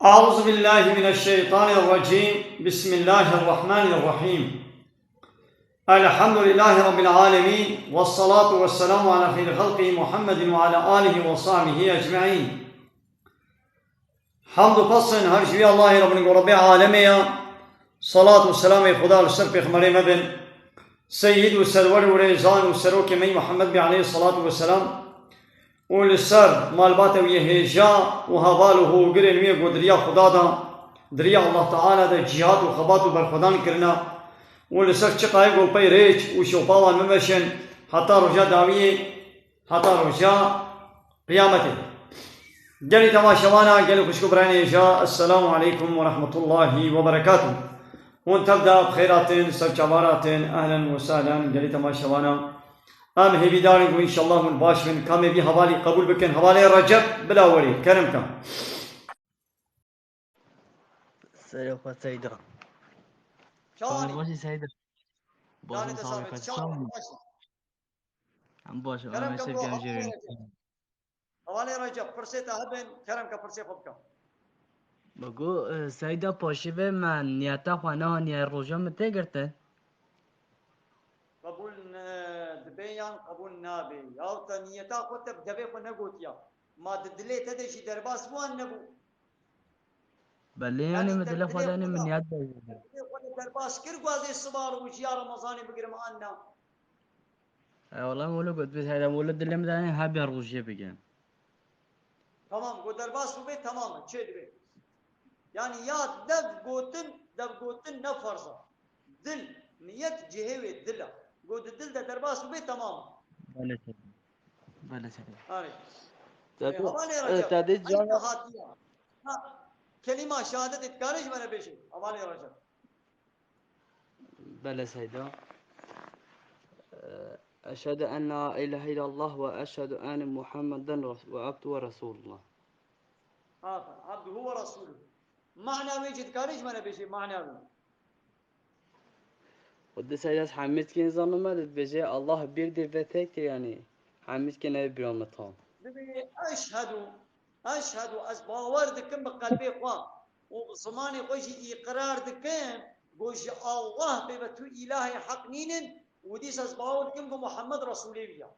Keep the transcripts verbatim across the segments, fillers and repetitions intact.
أعوذ بالله من الشيطان الرجيم. بسم الله الرحمن الرحيم. الحمد لله رب العالمين، والصلاة والسلام على خير خلقه محمد وعلى آله وصحبه أجمعين. Hamd û pes in her ji wî Allahê re bin ku Rebbê alemê ya. Salat û selamê Xuda li ser Pêxemberê me bin. Seyyid û serwer û rêzan û serokê me yî Muhammed bî aleyhissalatu vesselam. Û li ser malbata wî yê hêja û heval û hogirên wî ku di riya Xuda de, di riya Allah Teala de cîhat û xebat û berxwedan kirina. Û li ser çiqayê ku pey rêç û şopa wan bimeşin heta roja dawiyê, heta roja Qiyametê. Gelî temaşevana, gelî xwişk û birayên hêja, Esselamu aleykum ve rahmetullahi ve berekatuh. Hûn tev de bi xêr hatin, ser çavan hatin, ehlen ve sehlen, gelî temaşevana. Em hêvîdar in ku înşallah hûn baş bin, kamê vî hevalî qebûl bikin, hevalê Recep bila werê, kerem ke. Serê xwe Seyda. Çawanî? Çawanî başî Seyda? Başim, Yanî te sağ ol, sabit, kaç çawanî? Çawanî? Baş. Em baş, Kerem em ke şef bro, gem jê Hevalê Recep. Hevalê Recep, pirsê te hebin, kerem ke pirsê xwe bike. Bi got, e, Seyda paşî ve me niyeta xwe nehaniye roja min tê girtin. Qebûl ne, dibe yan qebûl nabe. Yaw te niyeta xwe te bi devê xwe negotiya. Ma di dilê te de jî derbas bû an nebû? Belê, yanî, yanî min te dilê xwe de, yanî, min niyet de. Dilê xwe de derbas kir, ku ez ê siba rojiya Remezanê bigirim an na? E, wela wilo got, bi heyra wilo dilê min de, yanî, hebya rojiyê bigirim. Tamam, ku derbas bûbe, tamam e, çê dibe. Yanî ya dev gotin, dev gotin ne farz e. Dil, niyet cihê wê dil e. Ku di dil de derbas bûbe, tamam e. Belê, tabii. Belê, tabii. Arê. Te E, tu, hevalê e, Recep, te dê heyta can- hatiya. Ha, kelîma şehadetê dikare ji me re bêje, hevalê Recep. Belê Seyda. E, Eşhedü en la ilahe illallah ve eşhedü enne Muhammeden res-, ve abdu ve Resulullah. Aferin. Abduhu ve Resuluhu. Mana wê jî dikare ji me re bêje, mana wê. Xwedî Seyda, ez hemî tikên zanime, dibêje Allah bir dir ve tektir, yanî hemî tikên ev bîra me tam. Dibê eşhedû, eşhedû, ez bawer dikim bi qelbê xwe û bi zimanê xwe jî îqrar dikim, ku ji Allah pê ve tu îlahê heq nînin û dîsa ez bawer dikim ku Muhammed Resûlê wî ya.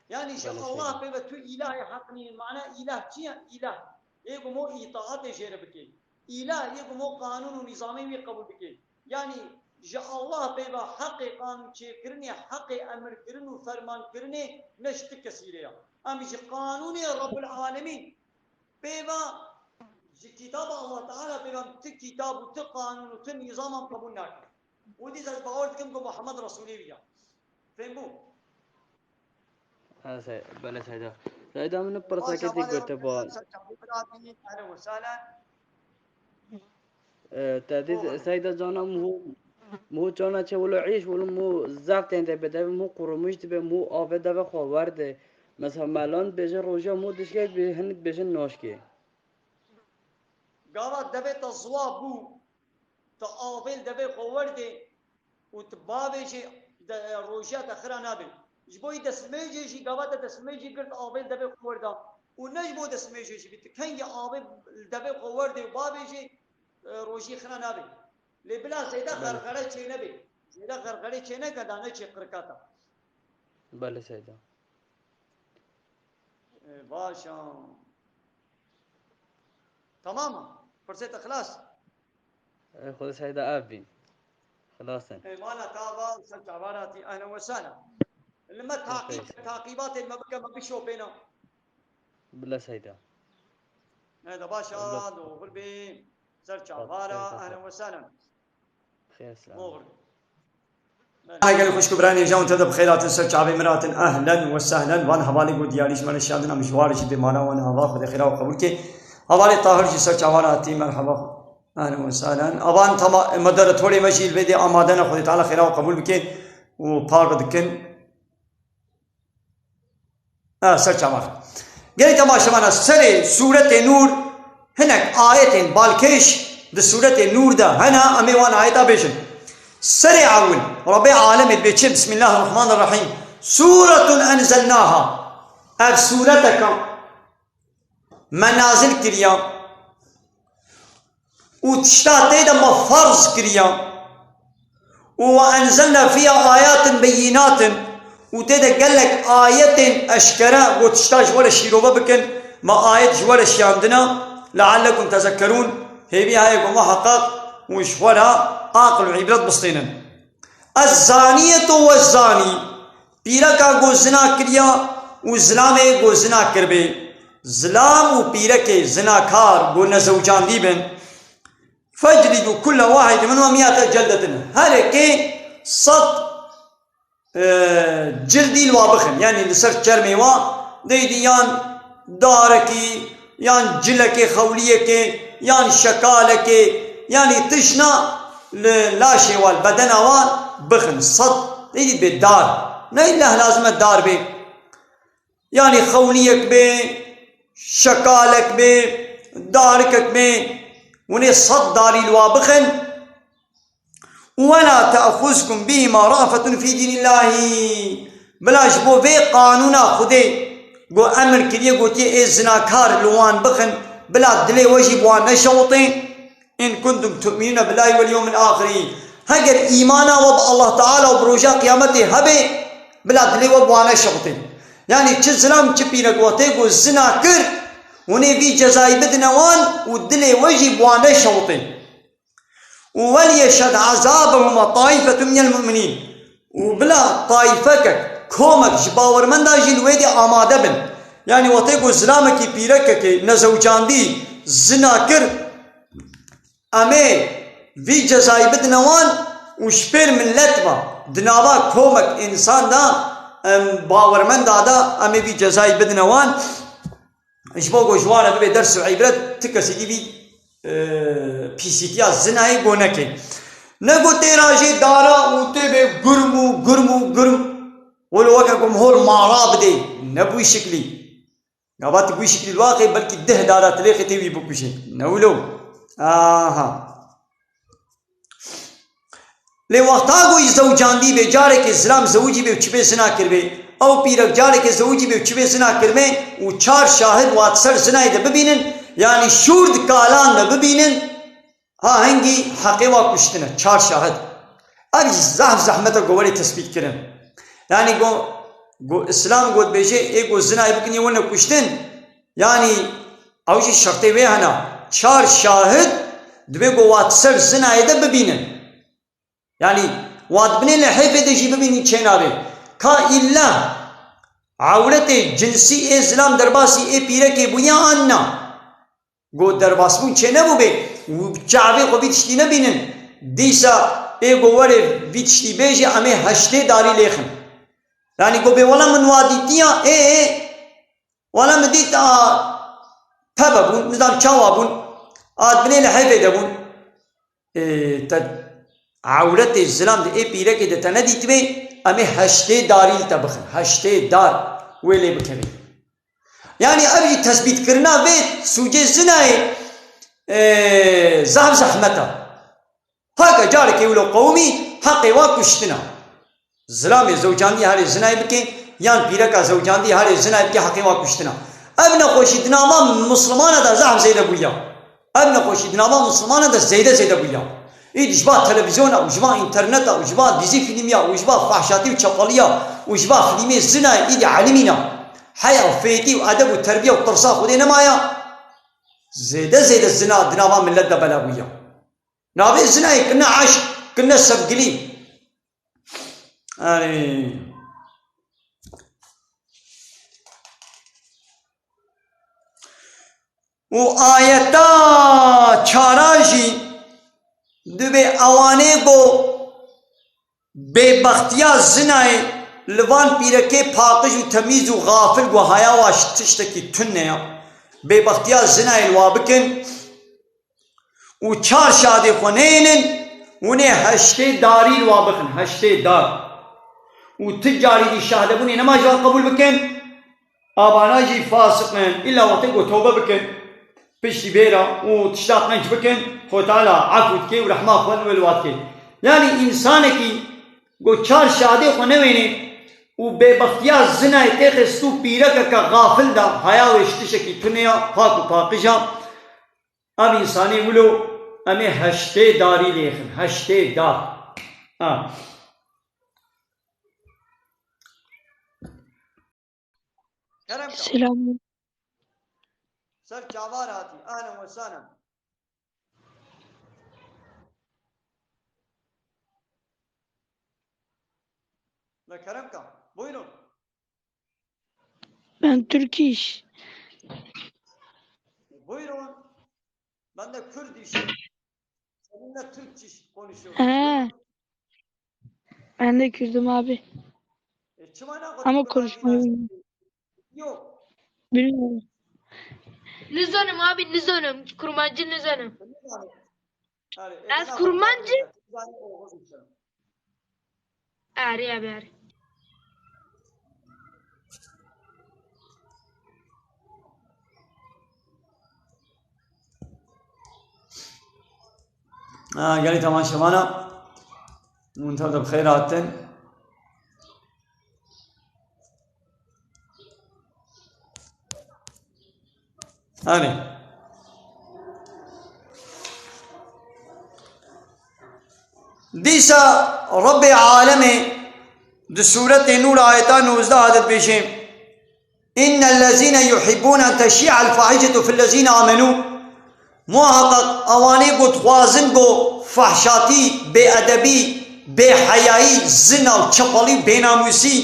Yanî ji Belê Allah Seyda. Pê ve tu îlahê heq nînin. Mana îlah çi ye? Îlah. Ê ku mo îtaatê jê re bike. Îlah ê ku mo qanûn û nîzamê wî qebûl bike. Yanî ji Allah pê ve heqê qanûn çêkirinê, heqê emirkirin û fermankirinê ne ji ti kesî re ya. Em ji qanûnê Rabbul Alemîn pê ve ji kitaba Allah Teala pê ve em ti kitab û ti qanûn û ti nîzam em qebûl nakin. Û dîsa ez bawer dikim ku Muhammed Resûlê wî ya. Fêm bû? Ha, se-, belê Seyda. Seyda, min pirsekê dî gote ba. Ehlen we sehlen. E, te dî Seyda cana, mû, mû cana çe wilo îş, wilo mû zaf tên de bide, mû qurumuş dibe, mû avê deve xwe werde. Mesela melan bêje roja mû dişke, bi hinik bêje naşke. Gava devê te ziwa bû, tu avê li devê xwe werdê û tu bavêjê de, rojiya te xira nabe. Ji bo yî destmêjê jî, gava te destmêjê girt avê li devê xwe werda û ne ji bo destmêjê jî bî, tu kengî avê li devê xwe werdê û bavêjê, e, rojî xira nabe. Lê bila zêde Belê. Xerxere çê nebe. Zêde xerxerê çê neke da neçê qirika te. Belê Seyda. E, baş e. Tamam e. Pirsê te xilas. E, Xwedê Seyda ev bî. Xilas in. E, mala te ava ser çavan hatî, ehlen we sehlen. Li me taqîb, Seyda. Taqîbatê me bike, me bişopêne. Bila Seyda. Ne de baş e, Bila. Doğru bî. Ser çavan, ehlen we sehlen. Xêr, selam. Moxir. Ana gelî xwişk û birayên hêja, hûn tev de bi xêr hatin, ser çavê min hatin. Ehlen we sehlen. Van hevalê ku diyarî ji me re şiyandin, em ji wan re jî bê mana wan hava Xwedê xêra we qebûl ke. Hevalê Tahir jî ser çavan hatî, merheba. Ehlen we sehlen. Avan tama-, moderatorê me jî li vê dê amade ne, Xwedê Teala xêra we qebûl bike û par dikin. Ha, ser çavan. Gelî temaşevana, serê sûretê Nûr hinek ayetên balkêş di sûretê Nûr de hene, em ê wan ayeta bêjin. Serê ewil, Rebbê alemê dibê çi? Bismillahirrahmanirrahîm. Sûretun enzelnaha. Ev sûreteka me nazil kiriya. û tişta tê de me ferz kiriya. Û "وَأَنْزَلْنَا فِيهَا آيَاتٍ بَيِّنَاتٍ", û tê de gelek ayetên eşkere, got tişta ji we re şîrove bikin, me ayet ji we re şiyandina, "لَعَلَّكُمْ تَذَكَّرُونَ", hêvî heye ku muheqeq hûn ji xwe re aqil û îbret bistênin. "الزَّانِيَةُ وَالزَّانِي", pîreka ku zina kiriya û zilamê ku zina kiribê, zilam û pîrekê zinakar ku nezewcandî bin, "فَاجْلِدُوا كُلَّ وَاحِدٍ مِنْهُمَا مِائَةَ جَلْدَةٍ", her yekê sed, e, cildî li wa bixin. Yanî li ser çermê wa deydî yan darekî, yan cilekê xewliyekê, yan şekalekê, yanî tişna li laşê wa, li bedena wa bixin. Sed deydî bê dar. Ne îlla lazim e dar bê. Yanî xewliyek bê, şekalek bê, darikek bê, hûn ê sed darî li wa bixin. "وَلَا تَأْخُذْكُمْ بِهِمَا رَأْفَةٌ فِي دِينِ اللّٰهِ". Bila ji bo vê qanûna Xwedê ku emir kiriye, gotiye, ê zinakar li wan bixin, bila dilê we jî bi wan neşewitê. "إِنْ كُنْتُمْ تُؤْمِنُونَ بِاللّٰهِ وَالْيَوْمِ الْآخِرِ". Heger îmana we bi Allah Teala û bi roja qiyametê hebe, bila dilê we bi wan neşewitê. Yanî çi zilam çi pîrek, wextê ku zina kir, hûn ê vî cezayî bidine wan û dilê we jî bi wan neşewitê. "وَلْيَشْهَدْ عَذَابَهُمَا طَائِفَةٌ مِنَ الْمُؤْمِنِينَ". Û bila taîfekek, komek ji bawermenda jî li wê dê amade bin. Yanî wextê ku zilamekî, pîrekekê nezewcandî zina kir, em ê vî cezayî bidine wan û ji pêr milet ve, di nava komek însan de, em, bawermenda de, em ê vî cezayî bidine wan. Ji bo ku ji wan re bibe ders û îbret, ti kesî dî vî, e, pîsîtiya zinayê ku neke. Ne ku tê rajê dara û tê bê gurm û gurm û gurm. Wilo weke ku mihol mara bidê. Ne bi wî şiklî. Gava tu bi wî şiklî li wa xê, belkî deh dara tu lê xê tê wî bikujê. Ne wilo. Aha. Lê wexta ku zewcandî bê, carekê zilam zewicî bê û çi bê zina kiribê, ew pîrek carekê zewicî bê û çi bê zina kiribê û çar şahid wa di ser zinayê de bibînin, yanî şûr di kalan de bibînin, ha hingî heqê wa kuştin e, çar şahid. Ev jî zehf zehmet e ku werê tesbît kirin. Yanî ku, ku Îslam ku dibêje, ê ku zinayê bikin yê wene kuştin, yanî ew jî şertê wê hene. Çar şahid dibê ku wa di ser zinayê de bibînin. Yanî wa di binê lehêfê de jî bibînî çênabê. Ka îlla ewretê cinsî ê zilam derbasî ê pîrekê bûye an na? Ku derbasbûn çênebûbê û çavê xwe vî tiştî nebînin, dîsa ê ku werê vî tiştî bêjê, em ê heştê darî lêxin. Yanî ku bê wela min wa dîtiya, ê, ê, wela min dît a peve bûn, nizam çawa bûn, a di binê lehêfê de bûn. Ê, te ewretê zilam di ê pîrekê de te nedîtibê, em ê heştê darî li te bixin. Heştê dar wê lê bikevê. Yanî ev jî tesbîtkirina vê sûcê zinayê, ê, zehf zehmet e. Heke carekê wilo qewimî heqê wa kuştina. Zilamê zewcandî herê zinayê bike, yan pîreka zewcandî herê zinayê bike, heqê wa kuştina. Ev nexweşî di nava Mislimana de zehf zêde bûya. Ev nexweşî di nava Mislimana de zêde zêde bûya. Îdî ji ba televîzyona û ji ba înterneta û ji ba dîzî fîlmiya û ji ba fahşatî û çepeliya û ji ba fîlmê zinayê îdî elimîna. Heya û fêtî û edeb û terbiya û tirsa Xwedê nemaya. Zêde zêde zina di nava milet de bela bûya. Navê zinayê kirine eşq, kirine sevgilî. Erê. Û ayeta çara jî dibê ewanê ku bêbextiya zinayê li van pîrekê paqij û temîz û xafil ku haya wa tiştekî tune ya. Bêbextiya zinayê li wa bikin. Û çar şahidê xwe neyênin, hûn ê heştê darî li wa bixin, heştê dar. Û ti carî dî şahidebûnê nema ji wa qebûl bikin, avana jî fasiq in, îlla wextê ku tewbe bikin, piştî vê re û tişta qenc bikin, Xwedê Teala efû dike û rehma xwe li wê li wa dike. Yanî însanekî ku çar şahidê xwe newênê û bêbextiya zinayê têxist û pîrekeke xafil da, haya wê ji tiştekî tune ya, pak û paqij a, Ev însanê wilo Em ê heştê darî lêxin. Heştê dar. Ha. Kerem ka. Selam. Ser çavar hatî. Ahlen ve sahlen. La Kerem ka. Buyurun. Ben Türk iş. Buyurun. Ben de Kürt işi. Seninle Türkçe konuşuyorum. He. Ben de Kürdüm abi. E, çima ne Ama kadar konuşmayı bilmiyorum. Yok. Bilmiyorum. Nizanim abi, nizanim. Kurmancı nizanim. Yani, Ez e, Kurmancı. Yani, Oğuz insan. Erê, erê. Ha, gelî temaşevana. Hûn tev de bi xêr hatin. Erê. Dîsa Rebbê alemê di sûretê Nûr ayeta nozdeh de dibêje, "Innellezîne yuhibbûne en teşî'el fahîşetu fillezîne amenû." Muhaqqaq ewanê ku dixwazin ku fahşatî, bêedebî, bêheyayî, zina û çepelî û bênamûsî,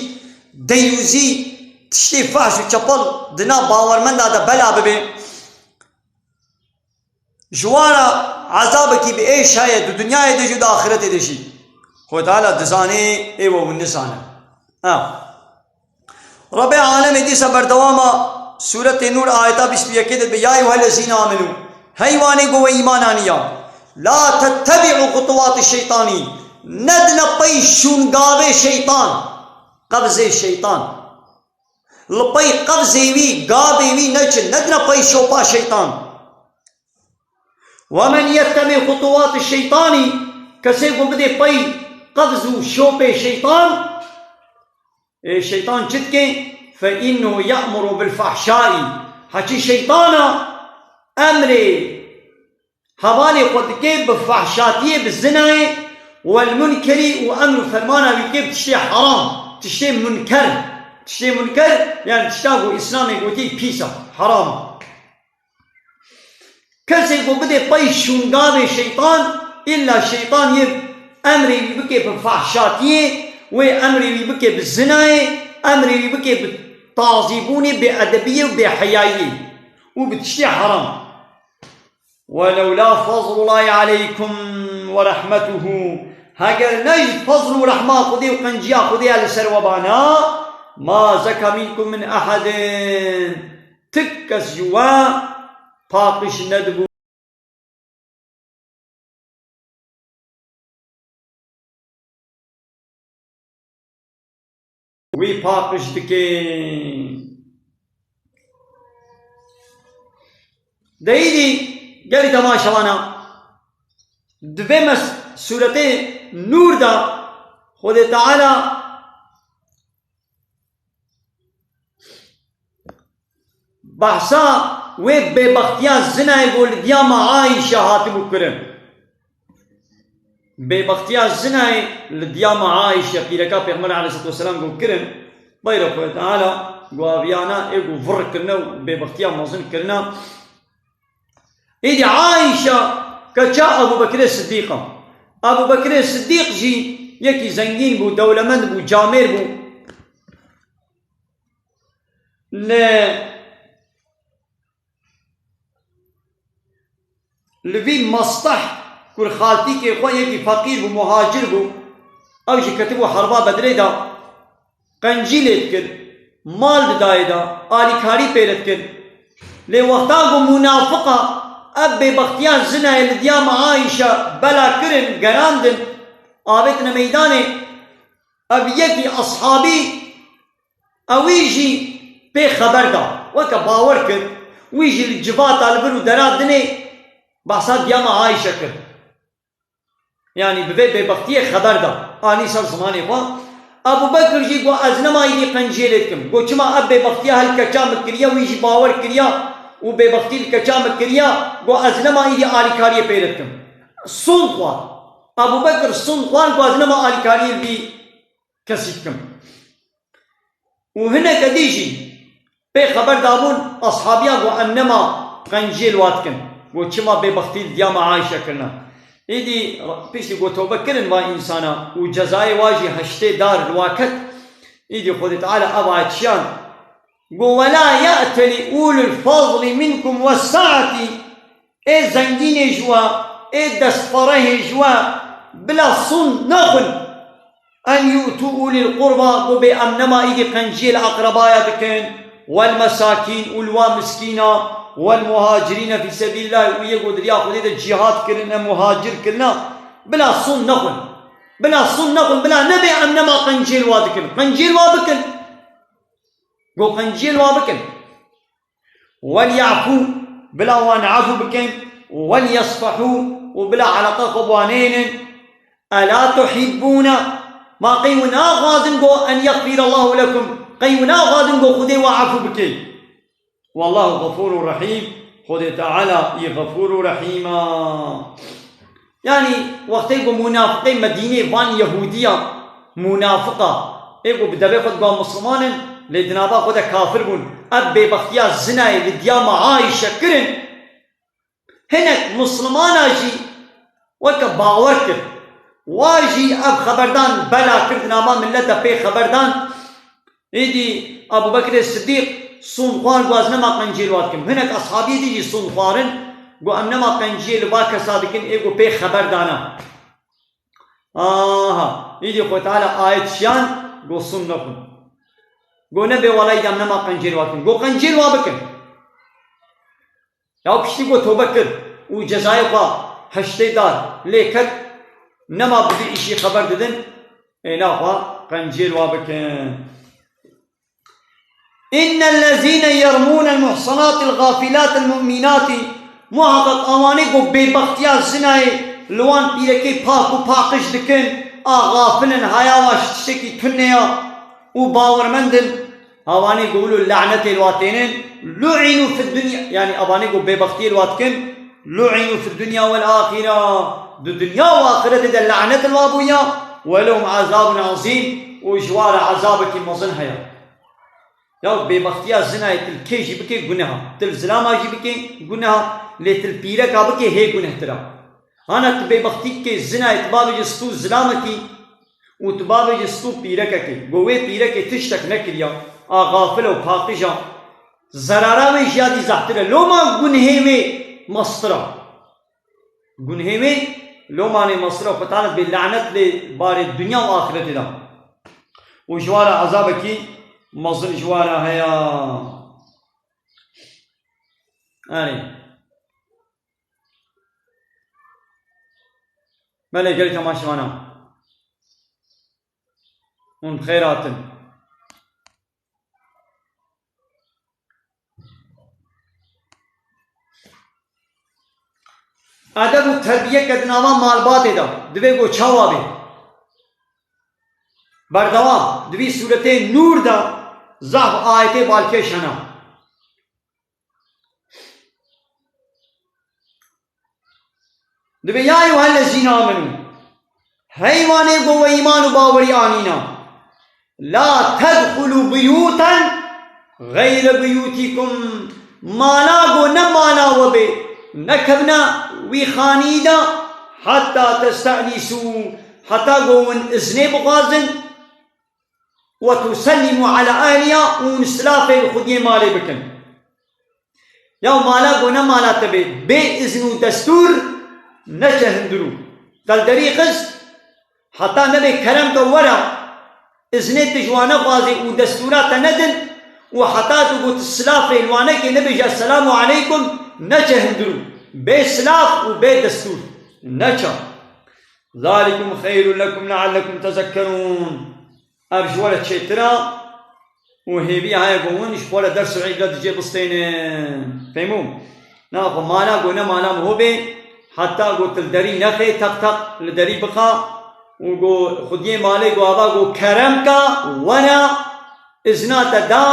deyûzî, tiştê fahş û çepel di nav bawermenda de bela bibe, ji wan re ezabekî bi êş heye di dinyayê de jî û di axiretê de jî. Xwedê Teala dizanê ê we hûn nizane. Ha. Rebê alemê dîsa berdewama Sûretê Nûr ayeta bîst û yekê de dibe, "Ya eyyuhellezîne amenû." Hey wanê ku we îman aniya. "La tettebi'û xutuwatî şeytanî." Nedine pey şûngavê şeytan. Qevzê şeytan. Li pey qevzê wî, gavê wî neçin, nedine pey şopa şeytan. "Ve men yettebi xutuwatî şeytanî", kesê ku bidê pey qevz û şopê şeytan, ê, şeytan çi dike? "Fe innehu ye'muru bil fahşaî." Heçî şeytana emrê hevalê xwe dike bi fahşatiyê, bi zinayê, wel munkerî û emr û fermana wî dike bi tiştê heram, tiştê munker. Tiştê munker, yani tişta ku Îslamê gotiye pîs e, heram e. Kesê ku bidê pey şûngavê şeytan, îlla şeytan yê emrê wî bike bi fahşatiyê, wê emrê wî bike bi zinayê, emrê wî bike bi tazîbûnê, bêedebiyê û bêheyayiyê û bi tiştê heram. "Welewla fazlullahi aleykum ve rahmetuhu." Heger ne ji fazl û rehma Xwedê û qenciya Xwedê ya li ser we bana, "ma zeka minkum min ehedin." Tik kes ji we paqij nedibû. Wî paqij dike. De îdî gelî temaşevana di vê mes-, sûretê Nûr de Xwedê Teala Behsa wê bêbextiya zinayê ku li diyama Ayşe hatibû kirin. Bêbextiya zinayê li diyama Ayşe, pîreka Pêxember aleyhisselatu vesselam ku kirin, Xwedê Teala ku aviyana ê ku vir kirine û bêbextiya mezin kirine. Êdî Ayşe keça Ebu Bekirê Siddîq e. Ebu Bekirê Siddîq jî yekî zengîn bû, dewlemend bû, camêr bû. Li, li vî Mistah, ku xaltîkê xwe yekî feqîr bû, muhacir bû, ew jî ketibû herba Bedrê de, qencî lê dikir, mal didayê de, alîkarî pê re dikir. Lê wexta ku munafiqa ev bêbextiya zinayê li diyama Ayşe bela kirin, gerandin, avêtine meydanê, ev yekî eshabî Ewî jî pê xeber da, weke bawer kir, wî jî li civata li vir û dera dinê behsa diyama Ayşe kir. Yanî bi vê bêbextiyê xeber da, anî ser zimanê xwe. Ebu Bekir jî got, "Ez nema îdî qenciyê lê dikim." Got, "Çima ev bêbextiya hel keça min kiriye, wî jî bawer kiriya û bêbextî li keça min kiriya, got, ez nema îdî alîkariyê pê re dikim." sond xwar. Ebu Bekir sond xwar, got ez nema alîkariyê vî kesî dikim. Û hineke dî jî pê xeber dabûn, ashabiya got em nema qenciyê li wa dikin. Got çima bêbextî li diya me Ayşe kirine. Îdî piştî got tobe kirin va însana û cezayê wa jî heştê dar li wa ket. Îdî Xwedê Teala ev ayet şiyan. Got, "Wela ye'teli ulul fazli minkum ve sa'ati." Ê zengînê ji we, ê destferehê ji we, bila sond nexwin. En yu'tu ulil qurba, got bê em nema îdî qenciyê li eqrebaya dikin, wel mesakîn û li wa miskîna, wel muhacirîne fî sebîlillah û yê got di riya Xwedê de cîhad kirine, muhacir kirine, bila sond nexwin. Bila sond nexwin, bila nebê em nema qenciyê li wa dikin. Qenciyê li wa bikin. Got qenciyê li wa bikin. Wel ya'fu, bila wan efû bikin, wel yesfehû, û bila eleqa xwe bi wan neynin. Ela tuhibbûne, ma qey wi naxwazin go en yexfîrallahu lekum, qey wi naxwazin go Xwedê we efû bike. Wallahu xefûrû rehîm, Xwedê Teala î xefûr û rehîm a. Yanî wextê ku munafiqê Medînê van Yehûdiya munafiqa, ê ku bi devê xwe digot Misliman in, lê di nava xwe de kafir bûn. Ev bêbextiya zinayê li diya me Ayşe kirin. Hinek Mislimana jî weke bawer kir. Wa jî ev xeberdan bela kir, di nava millet de pê xeberdan. Êdî Ebû Bekrê Sidîq sond xwar, got ez nema qenciyê li wa dikim. Hinek eshabiyê dî jî sond xwarin, got em nema qenciyê li va kesa dikin, ê got pê xeber dana. Aha, êdî Xwedê Teala ayet şiyan, got sond nexwin. Got nebê wela êdî em nema qenciyê li wa dikin. Got qenciyê li wa bikin. Ya piştî ku tobe kir û cezayê xwe heştê dar lê ket, nema bi vî îşî xeber didin, ê naxwe qenciyê li wa bikin. Innellezîne yermûnel muhsanatîl gafîlatîl mu'mînatî, muheqeq awanê ku bêbextiya zinayê li wan pîrekê pak û paqij dikin, a xafil in, haya wan ji tiştekî tune ya û bawermend in, Avanê ku wilo lanetê li wa tênin, lu'inû fid dunya, yanî avanê ku bêbextiyê li wa dikin, lu'inû fid dunya wel axira. Di dinya û axiretê de lanet li wa bûya, we lehum azabun azîm, û ji wa re azabekî mezin heye. Ya bêbextiya zinayê tu li kê jî bikê guneha, tu li zilama jî bikê guneha, lê tu li pîreka bikê hê gunehtir a. Hana tu bêbextî dikê zinayê tu babêjî stû zilamekî, û tu babêjî stû pîrekekê, go wê pîrekê tiştek nekiriya, a xafil e û paqij a, zerara wê ji ya dî zehtir e. Loma gunhê wê mestir a. Gunhê wê lomanê mestir a. Xwe Teala bê lanet lê barê dinya û axiretê de. Û ji wa re ezabekî mezin ji wa re heye. Erê. Belê gelî temaşevana. Hûn bi xêr hatin. Edeb û terbiyeke di nava malbatê de divê ku çawa bê? Berdewam, di vî sûretê Nûr de zehf ayetê balkêş hene. Dibê, "Ya eyyuhellezîne amenû", hey wanê ku we îman û bawerî anîna, "la tedxulû buyûten xeyre buyûtîkum", mala ku ne mala we bê, nekevne wî xanî de, "heta testenîsû", heta ku hûn iznê bixwazin, "we tusellimû ala ehliha", û hûn silafê li xwediyê malê bikin. Ya mala ku ne mala te bê, bê izin û destûr neçe hundirû. Te li derî xist, heta nebê kerem ke were, iznê tu ji wan nexwazê û destûra te nedin û heta tu got silafê li wan nekê, nebêje "Esselamu aleykum", neçe hundirû. Bê silaf û bê destûr. Neçe. "Zalikum xeyrun lekum leallekum tezekkerûn." Ev ji we re çêtir e û hêvî heye ku hûn ji xwe re ders û îbret di cê bistênin. Fehmû? Naxwe mala ku ne mala min ho bê, heta ku tu li derî nexê, teq teq li derî bixa û ku xwediyê malê ku ava ku kerem ka, were, izna te da,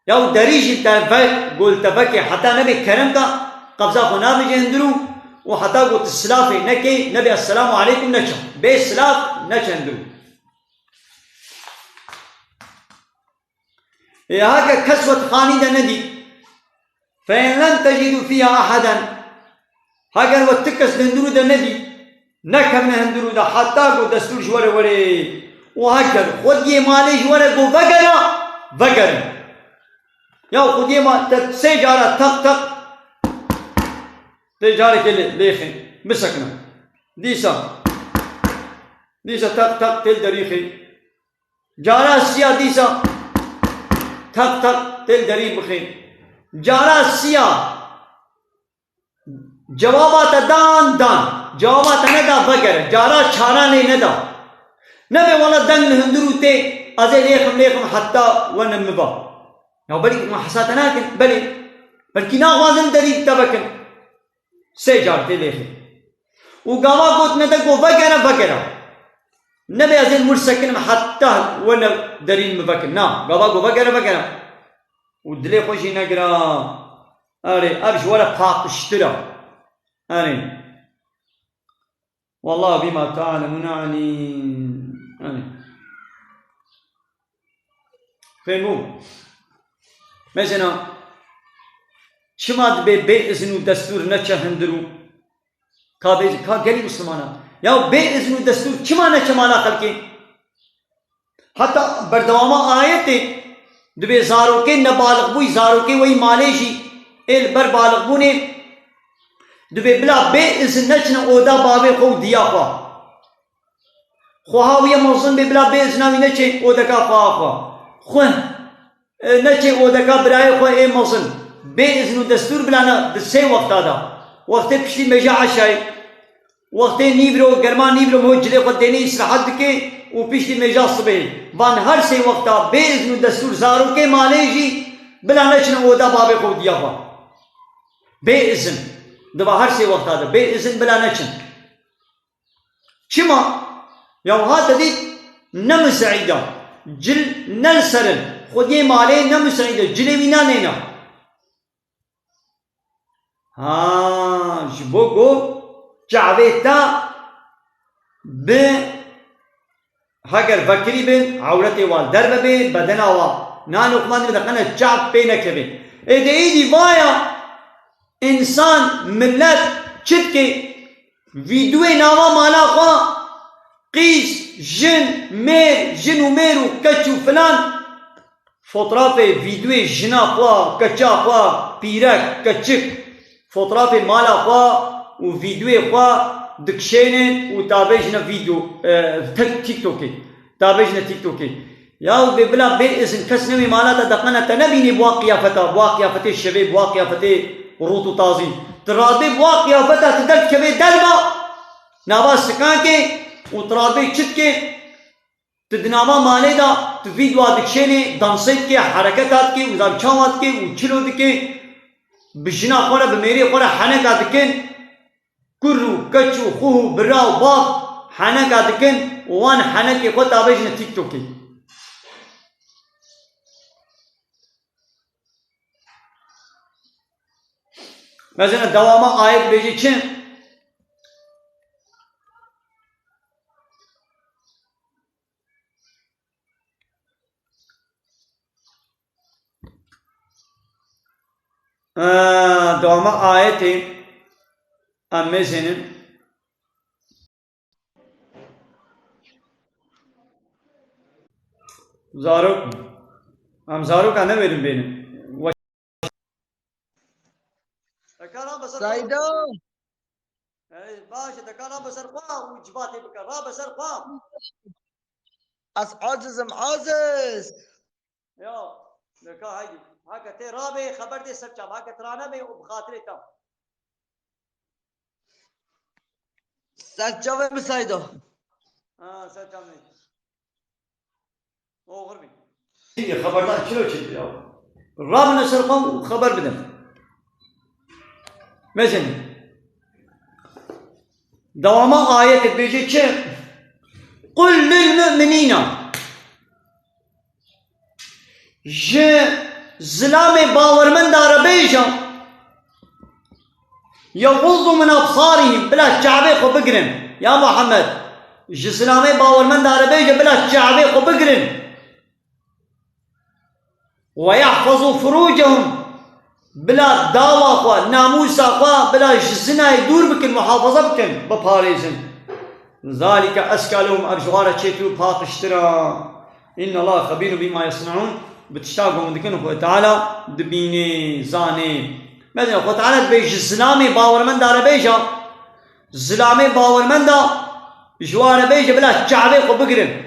ya û derî jî te ve, ku li te vekê heta nebê kerem ka, qebza xwe nabêje hundirû û heta ku tu silafê nekê, nebê esselamu aleykum neçe. Bê silaf neçe hundirû. Ê, heke kes we di xanî de nedî, فإن لم تجدوا فيها أحدا، heger we ti kes di hundirû de nedî, nekevne hundirû de heta ku destûr ji we re werê. Û heger xwediyê malê ji we re got vegere, vegerin. Ya xwediyê ma-, te sê cara teq teq, tê carekê lê, lêxin, bisekine. Dîsa, dîsa teq teq tê li derî xê. Cara siya dîsa teq teq tê li derî bixê. Cara siya cewaba te dan, dan. Cewaba te neda, vegere. Cara çaran lê neda. Nebe wala deng li hundir û tê, ez ê lêxim, lêxim heta wene miva. Ya belkî hema hesa te nakin, belê. Belkî naxwazin derî te vekin. Sê car tê lêxê. Û gava got nede, got vegere, vegere. Nebe ez ê li wir sekinim heta wene derîn mi vekin. Na, gava got vegere, vegere. Û dilê xwe jî negira. Erê, ev ji we re paqijtir e. Erê. والله بما تعملون عليم. Erê. Fehmû. Mesela, çima dibê bê izin û destûr neçe hundir û ka bê, ka gelî Mislimana? Ya bê izin û destûr çima neçe mala xelkê? Heta berdewama ayetê dibê zarokê nebalixbûyî, zarokê weyî malê jî ê li ber balixbûnê dibê bila bê izin neçine oda bavê xwe û diya xwe. Xweha wî ye mezin bê bila bê izina wî neçê odeka xweha xwe. Xwe, e, neçê odeka birayê xwe ê mezin. Bê izin û destûr bila ne di sê wexta de. Wextê piştî mêja eşayê. Wextê nîvro, germa nîvro ho cilê xwe dênê îstirahat dike û piştî mêja sibê. Van her sê wexta bê izin û destûr zarokê malê jî bila neçine oda bavê xwe û diya xwe. Bê izin. Diva her sê wexta de bê izin bila neçin. Çima? Ya wiha te dît ne miseîd e. Cil ne li ser in. Xwediyê malê ne miseîd e. Cilê wî nanêne. Ha, ji bo ku çavê te bi heger vekirî bin, ewretê wa li derve bê, bedena wa nanê xwe dibine qene çav pê nekeve. Ê de êdî vaya însan, milet çi dike? Vîdyoyê nava mala xwe, qîz, jin, mêr, jin û mêr û keç û filan, fotrafê vîdyoyê jina xwe, keça xwe, pîrek, keçik, fotrafê mala xwe û vîdyoyê xwe dikişênin û tabê jine vîdyo, e, tek TikTokê. Tabê jine TikTokê. Ya bê bila bê izin kes newê mala te deqene te nebînî bi wa qiyafeta, bi wa qiyafetê şevê, bi wa qiyafetê rût û tazî. Tu radê bi wa qiyafeta tu derdikevê derva, nava sikankê û tu radê çi dikê? Tu di nava malê de tu vîdyoa dikişênê, dansê dikê, hereketa dikê, û zam çawa dikê û çilo dikê. Bi jina xwe re, bi mêrê xwe re heneka dikin. Kur û keç û xwe û bira û bav heneka dikin û wan henekê xwe tabêjine TikTokê. Mesela dewama ayet bêjî çi? Ee, dewama ayetê em mêzênin. Zarok. Em zaroka newêrin bênin. Deka rabe ser xwe. Seyda. Ey, baş e, deka rabe ser xwe û civatê bike. Rabe ser xwe. Ez acizim, aciz. Ya, deka heydî. Heke tê rabê, xeber dê ser çav. Heke tirane bê û bi xatirê tam. Ser çavê min Seyda. Ha, ser çavê. Oxir bî. Xeberdar çilo çi ya? Rabine ser xwe û xeber bidin. Mesela, dewama ayetê bêje çi? Qul lil mu'minîna. Ji zilamê bawermenda re bêje, Yeğuzzu min absarihim, bila çavê xwe bigirin. Ya Muhammed, ji zilamê bawermenda re bêje, bila çavê xwe bigirin. Ve yahfazu furucehum, bila dawa xwe, namûsa xwe, bila ji zinayê dûr bikin, muhafaza bikin, biparêzin. Zalike ezka lehum, ev ji wan re çêtir û paqijtir e. Inna Allah xebîrun bîma yesneûn, bi tişta ku hûn dikin Xwedê Teala dibînê, zanê. Mesela Xwedê Teala dibê ji zilamê bawermenda re bêje, zilamê bawermenda ji wan re bêje bila çavê xwe bigirin.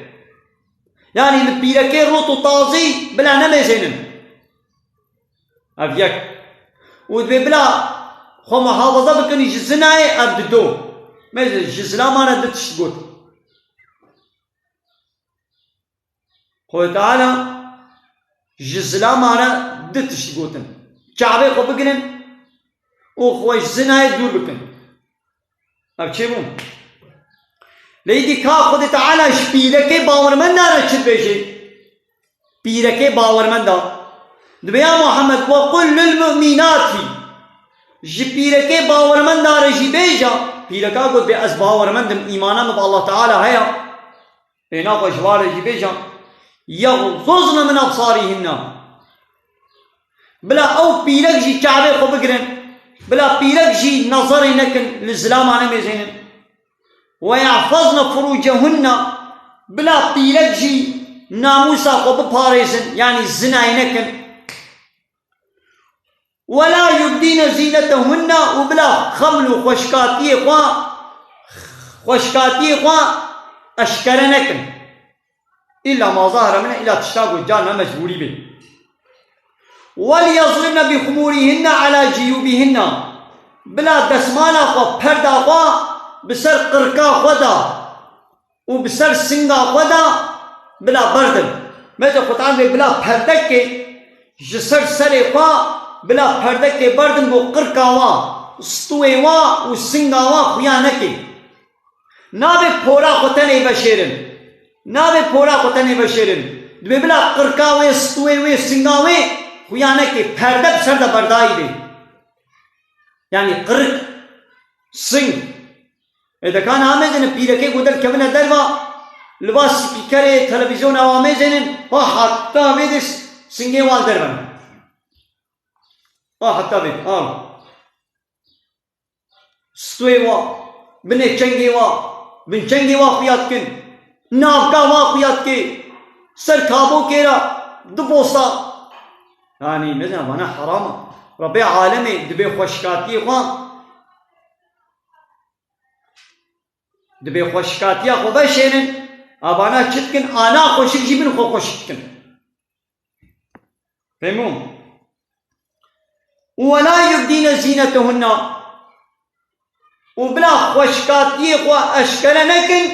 Yanî li pîrekê rût û tazî bila nemêzênin. Ev yek. Û dibê bila xwe muhafaza bikin ji zinayê, ev dido. Mesela ji zilaman re du tişt got. Xwedê Teala ji zilaman re du tişt gotin. Çavê xwe bigirin û xwe ji zinayê dûr bikin. Ev çêbû. Lê îdî ka Xwedê Teala ji pîrekê bawermenda re çi dibêje? Pîrekê bawermenda. Dibê ya Muhammed, "Ve qul lil mu'minati." Ji pîrekê bawermenda re jî bêje, pîreka got bê ez bawermend im, îmana min bi Allah Teala heye. Ê naxwe ji wan re jî bêje, "Yeğzuzne min absarihinne." Bila ew pîrek jî çavê xwe bigirin. Bila pîrek jî nezerê nekin, li zilama nemêzênin. "Ve yahfazne furucehunne." Bila pîrek jî namûsa xwe biparêzin, yanî zinayê nekin. "Ve la yubdîne zînetehunne", û bila xeml û xweşkatiyê xwe, xweşkatiyê xwe eşkere nekin. Îlla ma zahre mine, îlla tişta ku carna mecbûrî bê. "Wel yezribne bi xumûrîhinne ala ciyûbîhinne." Bila desmala xwe, perda xwe bi ser qirka xwe de û bi ser singa xwe de bila berdin. Mesela Xwedê Teala dibê bila perdekê ji ser serê xwe, bila perdekê berdin bo qirka wa, stûyê wa û singa wa xuya neke. Nabê pora xwe tenê veşêrin. Nabê pora xwe tenê veşêrin. Dibê bila qirka wê, stûyê wê, singa wê xuya neke. Perde bi ser de berdayî bê. Yanî qirik, sing. Ê deka niha mêzênin, pîrekê ku derkevine derva, li ba spîkerê televîzyona wa mêzênin, ha heta vê de singê wan dervene. Ha heta vê, ha. Stûyê wa, binê çengê wa, binçengê wa xuya dikin, navka wa xuya dikê, ser kabokê re du posta. Yanî, mezin, vana heram e. Rebê alemê dibê xweşkatiyê xwe, dibê xweşkatiya xwe veşênin, a vana çi dikin, ana xweşik jî bin xwe xweşik dikin. Fehmû? "Ve la yubdîne zînetehunne." Û bila xweşkatiyê xwe eşkere nekin,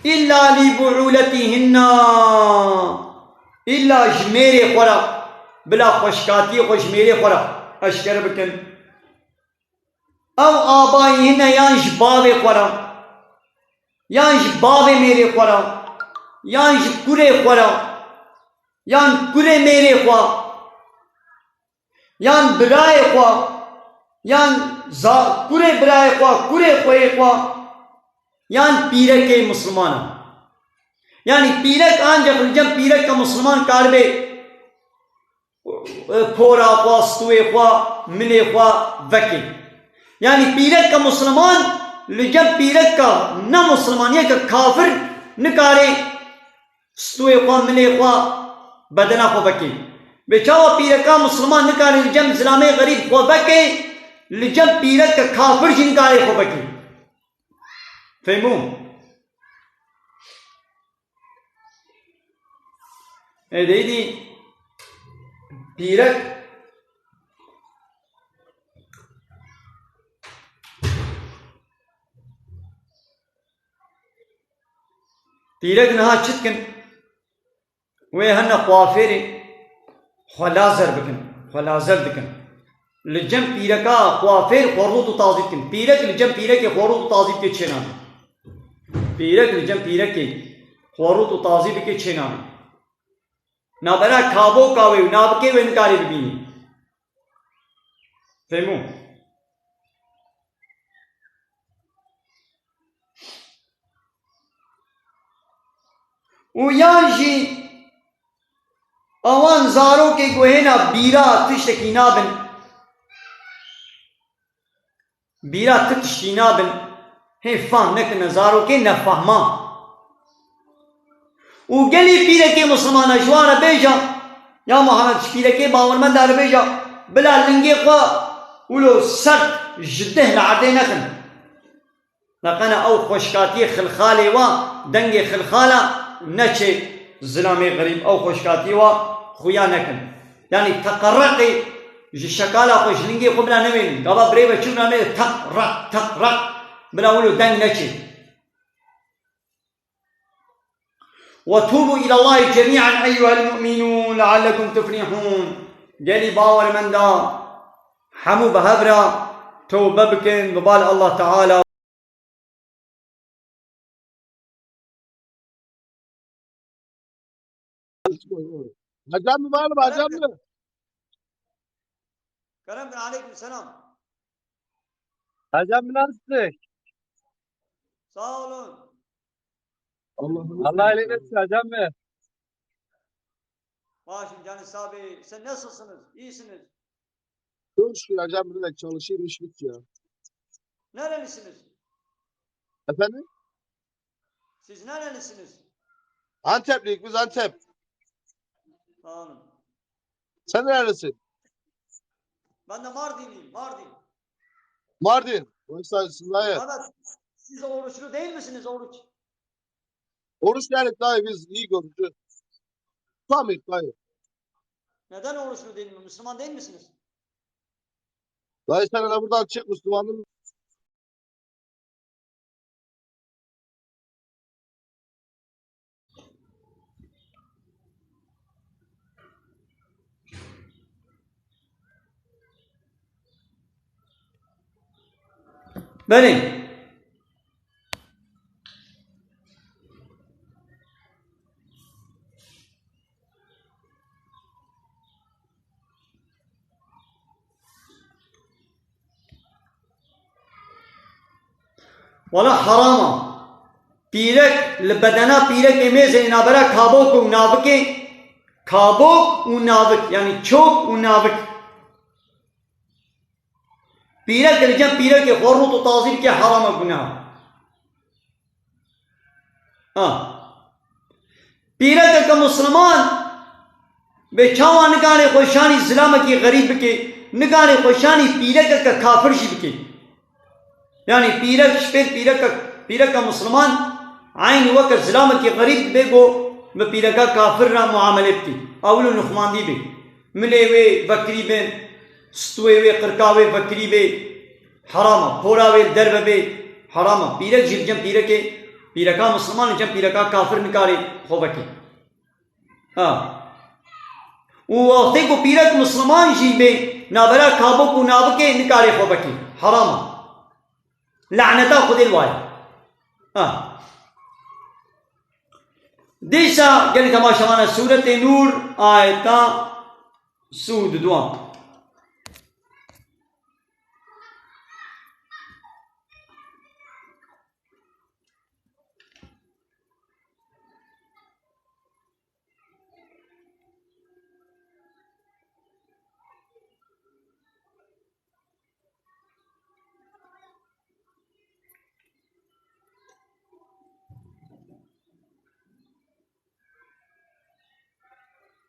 "îlla lî bu'ûletîhinne." Îlla ji mêrê xwe re, bila xweşkatiyê xwe ji mêrê xwe re eşkere bikin. "Ew abayîhinne", yan ji bavê xwe re, yan ji bavê mêrê xwe re, yan ji kurê xwe re, yan kurê mêrê xwe, yan birayê xwe, yan za-, kurê birayê xwe, kurê xweyê xwe, yan pîrekê misliman e. Yanî pîrek ancak li cem pîreka misliman karibe, e, pora xwe, stûyê xwe, milê xwe veke. Yanî pîreka misliman li cem pîreka ne misliman, yeke kafir nikare stûyê xwe, milê xwe, bedena xwe veke. Vê çawa pîreka misliman nikare li cem zilamê xerîb xwe veke, li cem pîreka kafir jî nikare xwe veke. Fehmû? Ê, de îdî pîrek, pîrek niha çi dikin? Wê hene kuafêrê xwe lazer bikin, xwe lazer dikin. Li cem pîreka kuafêr xwe rût û tazî bikin. Pîrek li cem pîrekê xwe rût û tazî bike çênabe. Pîrek li cem pîrekê xwe rût û tazî bike çênabe. Nabera kaboka wê û nabikê wê nikarê bibînî. Fehmû? Û yan jî awan zarokê ku hêna bîra tiştekî nabin, bîra ti tiştî nabin, hê fam nekirine, zarokê nefahma. Û gelî pîrekê misilmana ji wan re bêja, ya Muhammed, ji pîrekê bawermenda re bêja, bila lingê xwe wilo sert ji dih li erdê nexin. Leqena ew xweşkatiyê xilxalê wa, dengê xilxala neçê zilamê xerîb, ew xweşkatiyê wa xuya nekin. Yanî teqereqê ji şekala xwe, ji lingê xwe bila newênin. Gava birê ve çûna me teqreq, teqreq, bila wilo deng neçê. وتوبوا إلى الله جميعا أيها المؤمنون لعلكم تفلحون. Gelî bawermenda, hemû bi hev re tewbe bikin, bi bal Allah Teala. Hocam mı var mı hocam mı? Kerem bin, aleyküm selam. Hocam nasılsın? Sağ olun. Allah Allah iyilik versin hocam mı? Başım canı sağ bey. Sen nasılsınız? İyisiniz? Çok şükür hocam, burada çalışayım, iş bitti ya. Nerelisiniz? Efendim? Siz nerelisiniz? Antepliyik biz, Antep. Sağ olun. Sen nerelisin? Ben de Mardinliyim, Mardin. Mardin. Oysa Sıla'ya. Evet. Siz oruçlu değil misiniz, oruç? Oruç dedik dayı, biz iyi görücü. Tutamıyoruz dayı. Neden oruçlu değil mi? Müslüman değil misiniz? Dayı sen hele buradan çık, Müslümanın. Belê. Wala heram e. Pîrek, li bedena pîrekê mêzê navbera kabok û navikê, kabok û navik, yanî çok û navik. Pîrek li cem pîrekê xwe rût û tazî bike, heram e, guneh e. Ha. Pîrekeke Musliman bê çawa nikare xwe şanî zilamekî xerîb bike, nikare xwe şanî pîrekeke kafir jî bike. Yanî pîrek ji pêr pîreke, pîreke Musliman eynî weke zilamekî xerîb dibe ku bi pîreka kafir re muamele bike. Ew wilo nuxmandî be. Milê wê vekirî be, stûyê wê, qirka wê vekirî be, heram e. Pora wê li derve be, heram e. Pîrek jî li cem pîrekê, pîreka Misliman li cem pîreka kafir nikare xwe veke. Ha. Û wextê ku pîrek Misliman jî be, navbera kabok û navikê nikare xwe veke. Heram e. Laneta Xwedê li wa ye. Ha. Dîsa gelî temaşevana Sûretê Nûr, ayeta sî û duan.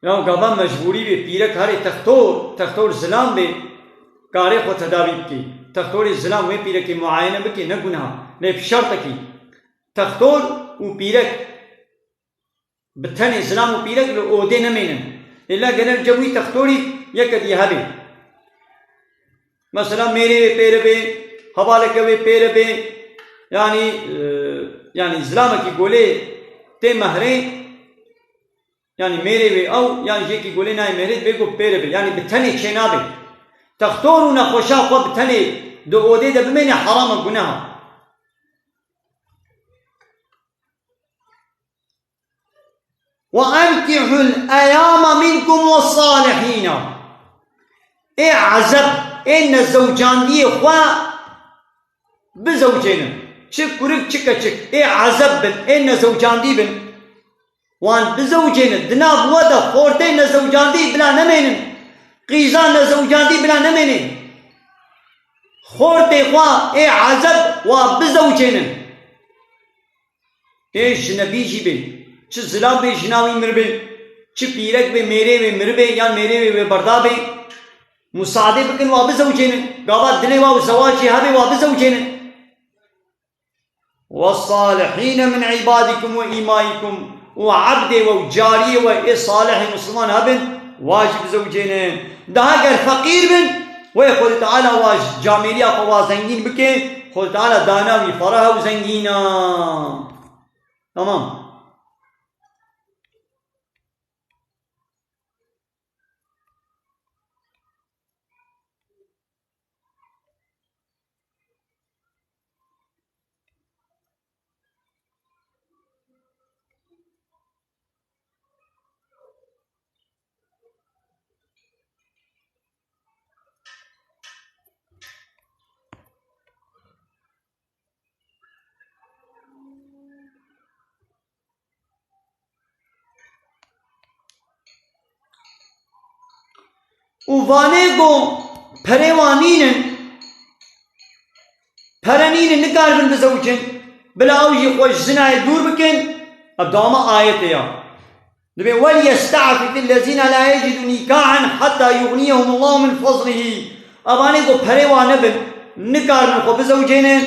Ya gava mecbûrî bê, pîrek harê textor, textor zilam bê, karê xwe tedawî bikê. Textorê zilam wê pîrekê muayene bikê, ne guneh e. Lê bi şertekî, textor û pîrek bi tenê, zilam û pîrek li odê nemênin. Êla gere li cem wî textorî yeke dî hebe. Mesela mêrê wê pêre bê, hevaleke wê pêre bê, yanî, e, yanî zilamekî golê tê mehrê, yanî mêrê wê ew, yan jêkî golê nayê mehrê, dibê ku pêre bê. Yanî bi tenê çênabe. Textor û nexweşa xwe bi tenê di odê de bimêne, heram e, guneh e. وأنكحوا الأيامى منكم والصالحين. Ê ezeb, ê nezewcandiyê xwe bizewcênin. Çi kurik, çi keçik. Ê ezeb bin, ê nezewcandî bin. Wan bizewcênin. Di nav we de xortê nezewcandî bila nemênin. Qîza nezewcandî bila nemênin. Xortê xwe ê ezeb wa bizewcênin. Ê jinebî jî bê. Çi zilam bê jina wî miribê, çi pîrek bê mêrê wê miribê yan mêrê wê wê berda bê. Musade bikin wa bizewcênin. Gava dilê wa û zewacê hebê wa bizewcênin. والصالحين من عبادكم وإمائكم، û ebdê we û cariyê we ê salihê Musliman hebin, wa jî bizewcênin. Daha ger feqîr bin, wê Xwedê Teala wa ji camêriya xwe wa zengîn bike, Xwedê Teala dana wî fereh û zengîn a. Tamam. Û vanê ku perê wan nînin, pere nînin, nikaribin bizewicin, bila ew jî xwe ji zinayê dûr bikin, ev dewama ayetê ya. Dibê, "وليستعفف الذين لا يجدوا نكاحا حتى يغنيهم الله من فضله." Evanê ku perê wan nebin, nikaribin xwe bizewicênin,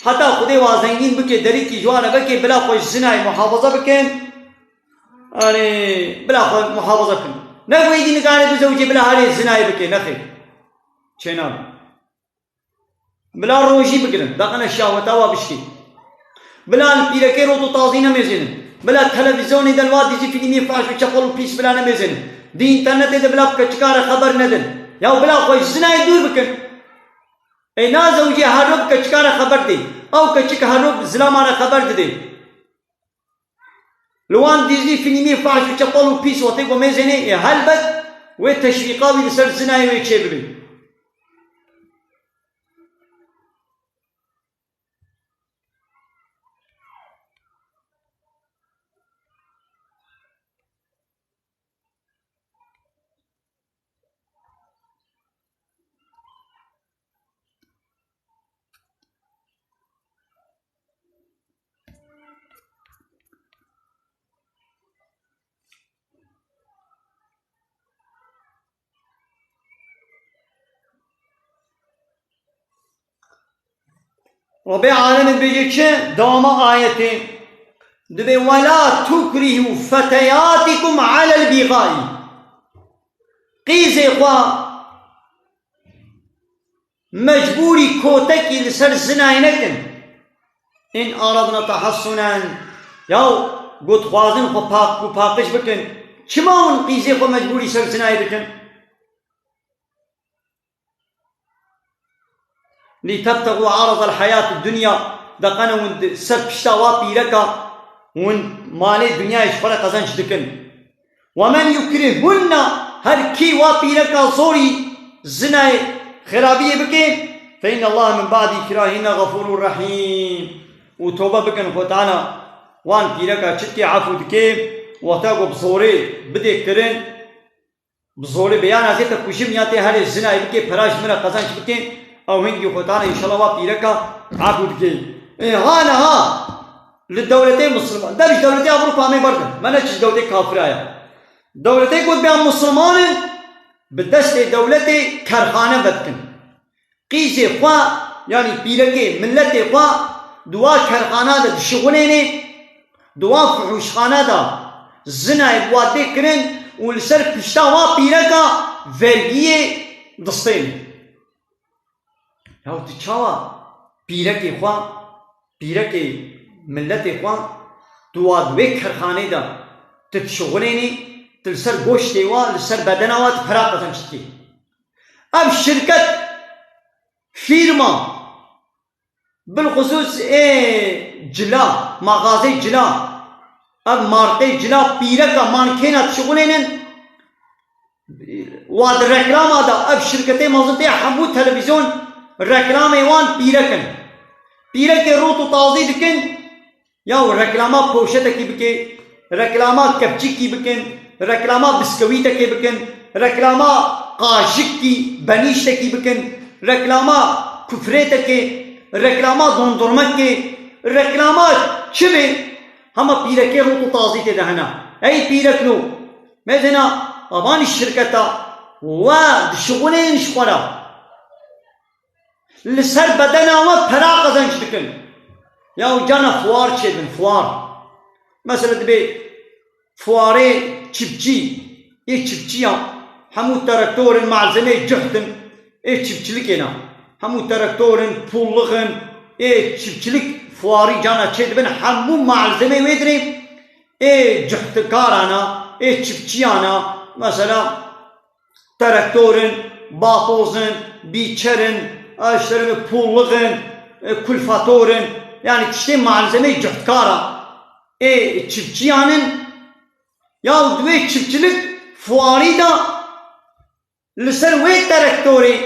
heta Xwedê wa zengîn bike, derîkî ji wan re veke, bila xwe ji zinayê muhafaza bikin. Yanî, bila xwe muhafaza bikin. Ne ku êdî nikare bizewicê, bila herê zinayê bike, nexêr. Çênabe. Bila rojî bigirin, daqene şahweta wa bişkî. Bila li pîrekê rot û tazî nemêzênin. Bila televîzyonê de li wa dîzî fîlmê fahş û çepel û pîs bila nemêzênin. Di înternetê de bila bi keçika re xeber nedin. Ya bila xwe ji zinayê dûr bikin. Ê nazewicê her roj bi keçika re xeber dê. Ew keçik her roj bi zilama re xeber didê. Li wan dîzî fîlmê fahş û çepel û pîs wextê ku mêzênê, ê helbet wê teşwîqa wî li ser zinayê wê çêbibe. Rebê alemê dibêje çi? Dewama ayetê. Dibê, "ولا تكرهوا فتياتكم على البغاء." Qîzê xwe mecbûrî kotekî li ser zinayê nekin. "إن أردن تحصنا." Yaw, got dixwazin xwe pak û paqij bikin. Çima hûn qîzê xwe mecbûrî ser zinayê dikin? "لتبتغوا عرض الحياة الدنيا." Daqene hûn di ser pişta wa pîreka hûn malê dinyayê ji xwe re qezenc dikin. "ومن يكرههن", her kî wa pîreka zorî zinayê xirabiyê bike, "فإن الله من بعد إكراههن غفور رحيم." Û tobe bikin, Xwe Teala wan pîreka çi dike, efû dike, wexta ku bi zorê bidê kirin, bi zorê bê, ya nazê te kujim ya tê herê zinayê bike, pera ji min re qezenc bike, ew hingî Xwe Teala înşallah wa pîreka efû dike. Ê, ha niha li dewletê Misliman, dev ji dewletê Ewropa me berdin. Me ne çi ji dewletê kafira ya. Dewletê ku dibe Misliman in, bi destê dewletê kerxane vedikin. Qîzê xwe, yanî pîrekê miletê xwe di wa kerxana de dişixulênê, di wa fihûşxana de zinayê bi wa tê kirin û li ser pişta wa pîreka vergiyê distênê. Ya tu çawa pîrekê xwe, pîrekê miletê xwe, tu wa di wê kerxanê de tu dişixulênî, tu li ser goştê wa, li ser bedena wa tu pera qezenc dikî? Ev şirket, fîrma, bilxusûs ê cila, maxazê cila, ev markê cila, pîreka mankêna dişixulênin, wa di reklama de ev şirketê mezin tê hemû televîzyon reklamê wan pîrek in. Pîrekê rot û tazî dikin, ya û reklama poşetekî bike, Reklama kepçikî bikin, reklama biskewîtekê bikin, reklama qaşikî, benîştekî bikin, reklama kufrêtekê, reklama dondurmekê, reklama çi bê, hema pîrekê rût û tazî tê de hene. Ey pîrekno, mezena, avanî şirketa we dişixulên ji xwe re. Li ser bedena we pera qezenc dikin. Ya û cana fuar çêdin, fuar. Mesela dibê fuarê çipçî, ê çipçiya, hemû traktorên malzemeyê cuht in, ê çipçilikê ne. Hemû traktorên pûllixin, ê çipçilik fuarî cana çêdibin, hemû malzemeyê wê dirê ê cuhtkarana, ê çipçiyana, mesela traktor in, batoz in, bîçer in, eşterê pûllix in, e, kulfator in, yani tiştê malzemeyê cuhtkara ê çiftçiyan in. Ya di wê çiftçilik fuarî de li ser wê traktorê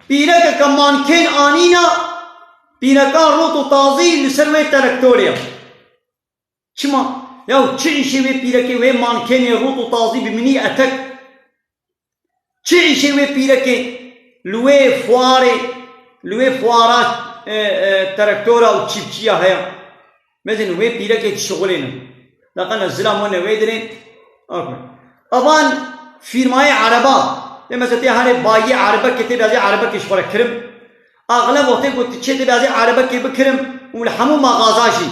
pîrekeke mankên anîna, pîrekan rût û tazî li ser wê traktorê ye. Çima? Ya çi îşê wê pîrekê, wê mankênê rût û tazî bi minî etek? Çi îşê wê pîrekê li wê fuarê, li wê fuara, e, e, traktora û çîpçiya heye? Mezin wê pîrekê dişixulênin. Laqena zilam wan ne wê dirê. Aferin. Avan fîrmayê ereba. Lê mesela tê herê bayiyê erebekê tê bê ez ê erebekê ji xwe re kirim. Axilem wextê ku tu çê tê bê ez ê erebekê bikirim û li hemû maxaza jî.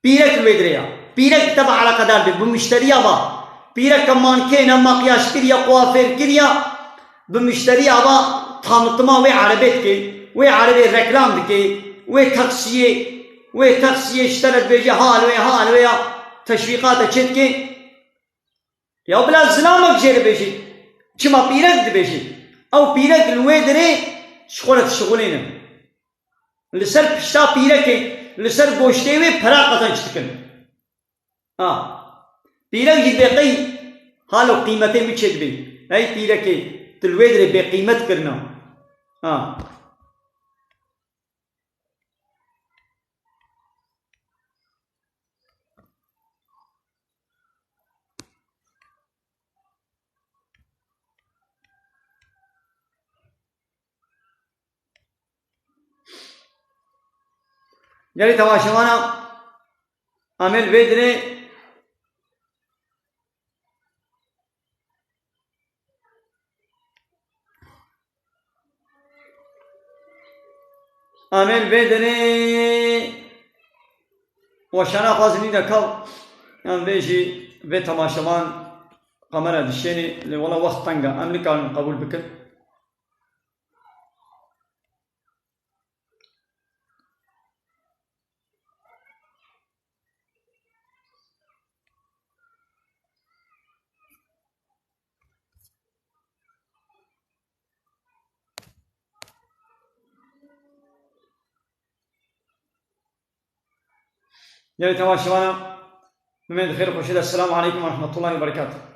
Pîrek li wê dirê ya. Pîrek teva eleqedar be, bi muşteriya va. Pîreke mankêne, makyaj kiriye, kuafêr kiriye, bi muşteriya va tanıtıma wê erebê dike, wê erebê reklam dike, wê taksiyê, wê taksiyê ji te re dibêje, ha li wê, ha li wê ya, teşwîqate çê dike. Ya bila zilamek jê re bêjî. Çima pîrek dibêjî? Ew pîrek li wê dirê ji xwe re dişixulênin. Li ser pişta pîrekê, li ser goştê wê pera qezenc dikin. Ha. Pîrek jî bê qey halo qîmetê min çêdibê. Ey pîrekê, tu li wê dirê bêqîmet kirina. Ha. Gelî temaşevana, em ê li vê dirê Em ê li vê derê weşana xwe zinî de kav, em vê jî vê temaşevan kamera dişênê, lê wela wext teng e, em nikarin qebûl bikin. Gelê temaşevana, min ê di xêr û xweşî de. Selamu aleykum ve rahmetullahi ve berekatuhu.